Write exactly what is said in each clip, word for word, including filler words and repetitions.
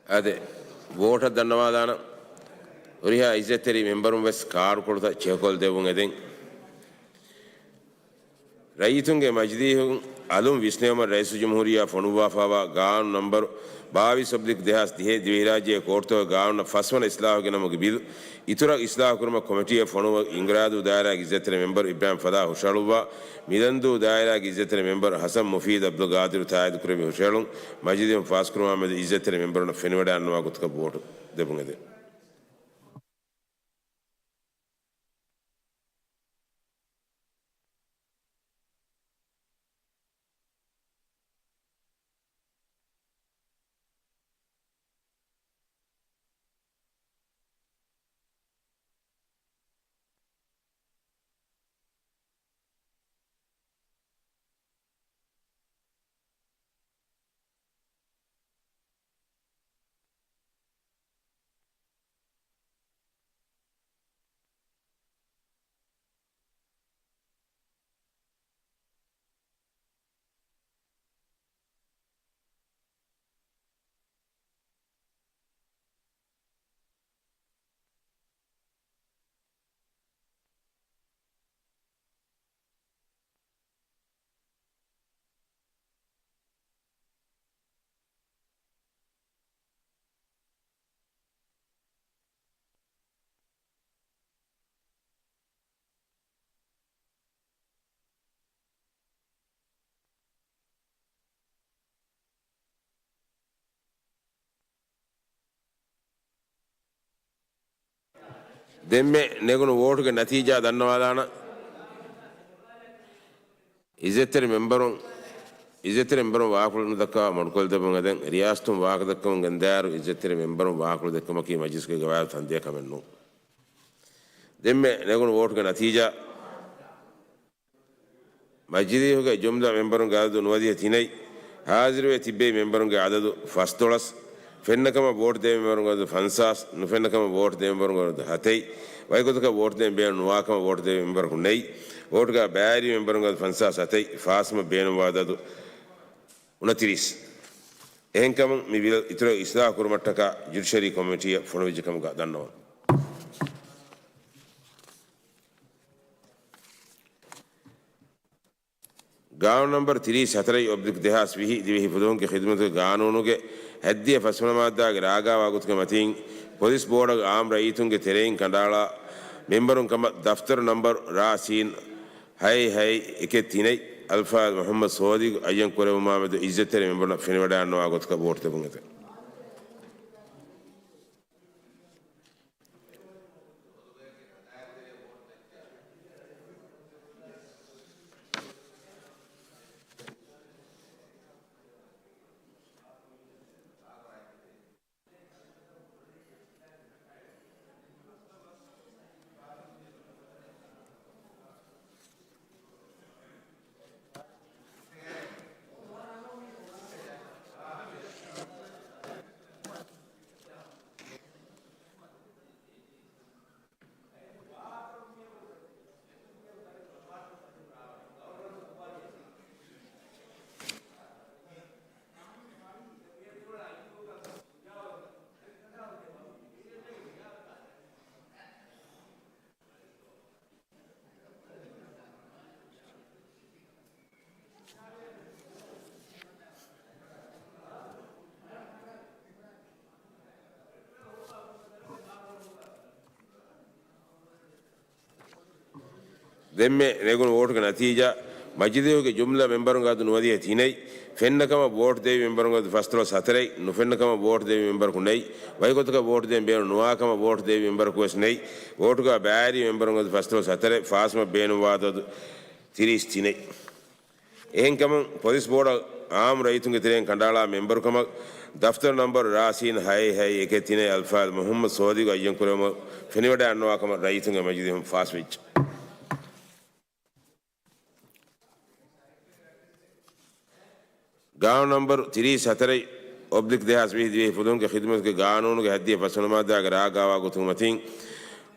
އާދެ، ވޯޓަށް ދަންނަވާލާނަން. ހުރިހާ އިއްޒަތްތެރި މެމްބަރުން ވެސް ކާޑުކޮޅުތައް ޗެކުކޮށްލަދެއްވުން އެދެން. ރައްޔިތުންގެ މަޖިލީހުން އަލުން ވިސްނެވުމަށް ރައީސުލްޖުމްހޫރިއްޔާ ފޮނުއްވާފައިވާ ގާނޫނު ނަމްބަރު ބާވީސް އޮބްލިކް ދެހާސް ދިހައެއް ދިވެހިރާއްޖޭގެ ކޯޓުތަކުގެ ގާނޫނަށް ފަސްވަނަ އިސްލާހުގެ ނަމުގެ ބިލު އިތުރަށް އިސްލާހުކުރުމަށް ކޮމިޓީއަށް ފޮނުވުމަށް އިނގިރާދޫ ދާއިރާގެ އިއްޒަތްތެރި މެމްބަރު އިބްރާހިމް ފަދާ ހުށަހަޅުއްވާ، މިލަންދޫ ދާއިރާގެ އިއްޒަތްތެރި މެމްބަރު ޙަސަން މުފީދު ޢަބްދުލް ޤާދިރު ތާއީދުކުރެއްވި ހުށަހެޅުން މަޖިލީހުން ފާސްކުރުމާމެދު އިއްޒަތްތެރި މެމްބަރުންނަށް ފެނިވަޑައިގަންނަވާ ގޮތަކަށް ވޯޓު ދެއްވުން އެދެން. ދެންމެ ނެގުނު ވޯޓުގެ ނަތީޖާ ދަންނަވާލާނަން. އިއްޒަތްތެރި މެމްބަރުން، އިއްޒަތްތެރި މެމްބަރުން ވާހަކަ ނުދައްކާ މަޑުކޮށްލަދެއްވުން އެދެން. ރިޔާސަތުން ވާހަކަ ދައްކަމުން ގެންދާއިރު، އިއްޒަތްތެރި މެމްބަރުން ވާހަކަ ދެއްކުމަކީ މަޖިލިސްގެ ގަވާއިދު ތަންދޭ ކަމެއް ނޫން. ދެންމެ ނެގުނު ވޯޓުގެ ނަތީޖާ. މަޖިލީހުގެ ޖުމްލަ މެމްބަރުންގެ އަދަދު ނުވަދިހަ ތިނެއް، ޙާޟިރުވެ ތިއްބެވި މެމްބަރުންގެ އަދަދު ފަސްދޮޅަސް، ފެންނަކަމަށް ވޯޓް ދެވި މެމްބަރުންގެ އަދަދު ފަންސާސް، ނުފެންނަކަމަށް ވޯޓް ދެވި މެމްބަރުންގެ އަދަދު ހަތެއް، ވަކިގޮތަކަށް ވޯޓް ދޭން ބޭނުން ނުވާކަމަށް ވޯޓް ދެވި މެމްބަރަކު ނެތް، ވޯޓުގަ ބައިވެރި މެމްބަރުންގެ އަދަދު ފަންސާސް ހަތެއް، ފާސްވުމަށް ބޭނުންވާ އަދަދު އުނަތިރީސް. އެހެންކަމުން މި ބިލް އިތުރަށް އިސްލާހު ކުރުމަށްޓަކާ ޖުޑިޝަރީ ކޮމިޓީއަށް ފޮނުވިއްޖެ ކަމުގަ ދަންނަވަން. ގާނޫނު ނަމްބަރު ތިރީސް ހަތަރެއް އޮބްލިކް ދެހާސް ވިހި ދިވެހި ފުލުހުންގެ ޚިދުމަތުގެ ގާނޫނުގެ ހަތްދިހަ ފަސްވަނަ މާއްދާގެ ރާގާވާ ގޮތުގެ މަތީން، ޕޮލިސް ބޯޑަށް އާއްމު ރައްޔިތުންގެ ތެރެއިން ކަނޑައަޅާ މެމްބަރުން ކަމަށް ދަފްތަރު ނަމްބަރު ރ ސ ހައެއް ހައެއް އެކެއް ތިނެއް އަލްފާޟިލް މުޙައްމަދު ސޯދިގު އައްޔަން ކުރެވުމާމެދު އިއްޒަތްތެރި މެމްބަރުންނަށް ފެނިވަޑައިގަންނަވާ ގޮތަކަށް ވޯޓު ދެއްވުން އެދެން. ދެންމެ ނެގުނު ވޯޓުގެ ނަތީޖާ، މަޖިލީހުގެ ޖުމްލަ މެމްބަރުންގެ އަދަދު ނުވަދިހަ ތިނެއް، ފެންނަކަމަށް ވޯޓް ދެވި މެމްބަރުންގެ އަދަދު ފަސްދޮޅަސް ހަތަރެއް، ނުފެންނަކަމަށް ވޯޓް ދެވި މެމްބަރަކު ނެތް، ވަކިގޮތަކަށް ވޯޓް ދޭން ބޭނުން ނުވާކަމަށް ވޯޓް ދެވި މެމްބަރަކު ވެސް ނެތް، ވޯޓުގަ ބައިވެރި މެމްބަރުންގެ އަދަދު ފަސްދޮޅަސް ހަތަރެއް، ފާސްވުމަށް ބޭނުންވާ އަދަދު ތިރީސް ތިނެއް. އެހެންކަމުން، ޕޮލިސް ބޯޑަށް އާއްމު ރައްޔިތުންގެ ތެރެއިން ކަނޑައަޅާ މެމްބަރުކަމަށް ދަފްތަރު ނަމްބަރު ރ ސ ހައެއް ހައެއް އެކެއް ތިނެއް އަލްފާޟިލް މުޙައްމަދު ސޯދިގު އައްޔަން ކުރެވުމަށް ފެނިވަޑައިގަންނަވާކަމަށް ރައްޔިތުންގެ މަޖިލީހުން ފާސްވެއްޖެ. ގާނޫނު ނަމްބަރު ތިރީސް ހަތަރެއް އޮބްލިކް ދެހާސް ވިހި ދިވެހި ފުލުހުންގެ ޚިދުމަތުގެ ގާނޫނުގެ ހަތްދިހަ ފަސްވަނަ މާއްދާގެ ރާގާވާ ގޮތުގެ މަތިން،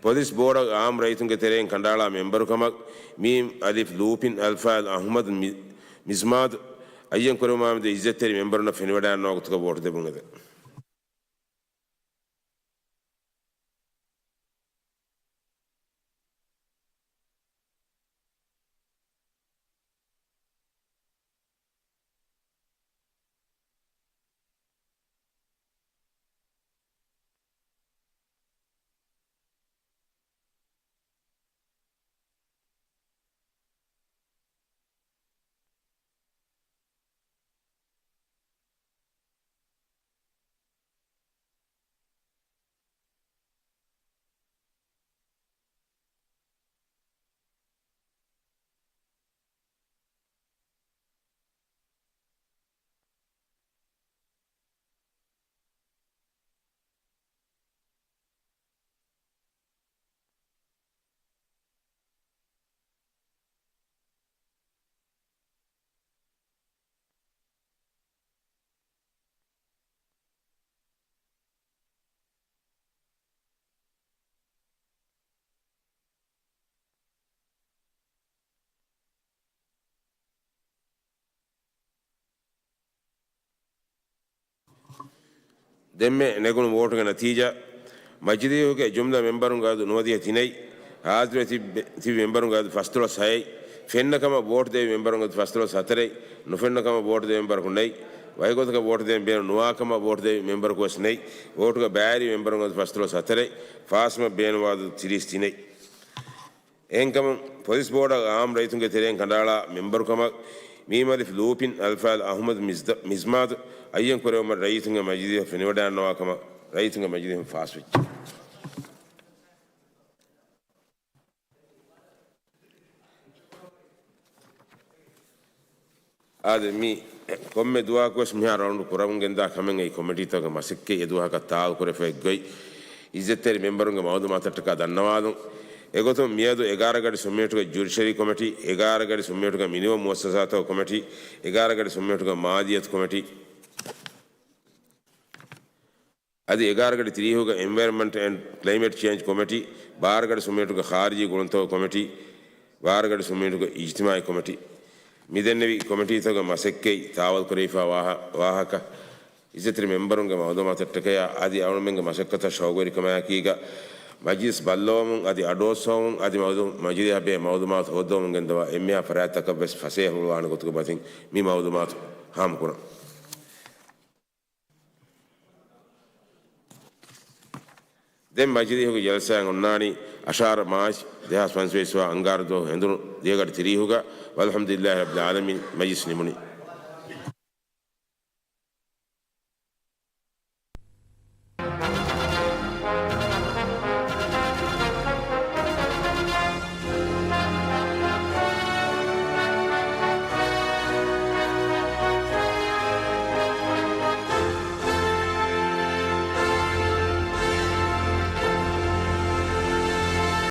ޕޮލިސް ބޯޑަށް އާއްމު ރައްޔިތުންގެ ތެރެއިން ކަނޑައަޅާ މެމްބަރުކަމަށް މީމް އަލިފް ލޫޕިން އަލްފާޟިލް އަޙްމަދު މި-، މިޒްމާދު އައްޔަން ކުރެވުމާމެދު އިއްޒަތްތެރި މެމްބަރުންނަށް ފެނިވަޑައިގަންނަވާ ގޮތަކަށް ވޯޓު ދެއްވުން އެދެން. ދެންމެ ނެގުނު ވޯޓުގެ ނަތީޖާ، މަޖިލީހުގެ ޖުމްލަ މެންބަރުންގެ އަދަދު ނުވަދިހަ ތިނެއް، ހާޒިރުވެ ތިބެ-، ތިބި މެންބަރުންގެ އަދަދު ފަސްދޮޅަސް ހައެއް، ފެންނަ ކަމަށް ވޯޓު ދެވި މެންބަރުންގެ އަދަދު ފަސްދޮޅަސް ހަތަރެއް، ނުފެންނަ ކަމަށް ވޯޓު ދެވި މެންބަރަކު ނެތް، ވަކި ގޮތަކަށް ވޯޓު ދެވެން ބޭނުން ނުވާ ކަމަށް ވޯޓު ދެވި މެންބަރަކު ވެސް ނެތް، ވޯޓުގަ ބައިވެރި މެންބަރުންގެ އަދަދު ފަސްދޮޅަސް ހަތަރެއް، ފާސްކަމަށް ބޭނުންވާ އަދަދު ތިރީސް ތިނެއް. އެހެންކަމުން، ޕޮލިސް ބޯޑަށް އާއްމު ރައްޔިތުންގެ ތެރެއިން ކަނޑައަޅާ މެންބަރުކަމަށް މީމަލިފް ލޫޕިން އަލްފާޟިލް އަޙްމަދު މިޒްދަ-، މިޒްމާދު އައްޔަން ކުރެވުމަށް ރައްޔިތުންގެ މަޖިލީހަށް ފެނިވަޑައިގަންނަވާ ކަމަށް ރައްޔިތުންގެ މަޖިލީހުން ފާސްވެއްޖެ. އާދެ، މި ކޮންމެ ދުވަހަކުވެސް މިހާ ރައުންޑް ކުރަމުން ގެންދާ ކަމެއް އެއީ ކޮމިޓީތަކުގެ މަސައްކަތް އެ ދުވަހަކަށް ތާއަލުކުރެފައި ގޮތް. އިއްޒަތްތެރި މެންބަރުންގެ މައުލޫމާތަށްޓަކާ ދަންނަވާލުން. އެގޮތުން މިއަދު އެގާރަ ގަޑި ސުންމިއެޓުގެ ޖުޑިޝަރީ ކޮމިޓީ، އެގާރަ ގަޑި ސުންމިއެޓުގެ މިނިވަން މުއައްސަސާތަކުގެ ކޮމިޓީ، އެގާރަ ގަޑި ސުންމިއެޓުގެ މާލިއްޔަތު ކޮމިޓީ، އަދި އެގާރަ ގަޑި ތިރީހުގަ އެންވަޔަރަންމަންޓް އެންޑް ކްލައިމޭޓް ޗޭންޖް ކޮމިޓީ، ބާރަ ގަޑި ސުންމިއެޓުގަ ޚާރިޖީ ގުޅުންތަކުގެ ކޮމިޓީ، ބާރަ ގަޑި ސުންމިއެޓުގަ އިޖްތިމާޢީ ކޮމިޓީ. މި ދެންނެވި ކޮމިޓީތަކުގެ މަސައްކަތް ތާވަލްކުރެވިފާ ވާހަ-، ވާހަކަ އިއްޒަތްތެރި މެންބަރުންގެ މައުލޫމާތަށްޓަކައި އަދި އަޅުމެންގެ މަސައްކަތަށް ޝައުގުވެރިކަމާއެކީގަ މަޖިލިސް ބައްލަވަމުން އަދި އަޑުއޮއްސަވަމުން އަދި މައުލޫ-، މަޖިލީހަށް ބެހޭ މައުލޫމާތު ހޯއްދަވަމުން ގެންދަވާ އެންމެހާ ފަރާތްތަކަށްވެސް ފަސޭހަ ހުޅުވާނެ ގޮތުގެ މަތިން މި މައުލޫމާތު ހާމަކުރަން. ދެން މަޖިލީހުގެ ޖަލްސާއެއް އޮންނާނީ އަށާރަ މާޗް ދެހާސް ފަންސަވީސް ވާ އަންގާރަ ދުވަހު ހެނދުނު ދިވެހިގަޑި ތިރީހުގަ. ވަލްޙަމްދުލިއްލާހި ރައްބިލް ޢާލަމީން. މަޖިލިސް ނިމުނީ.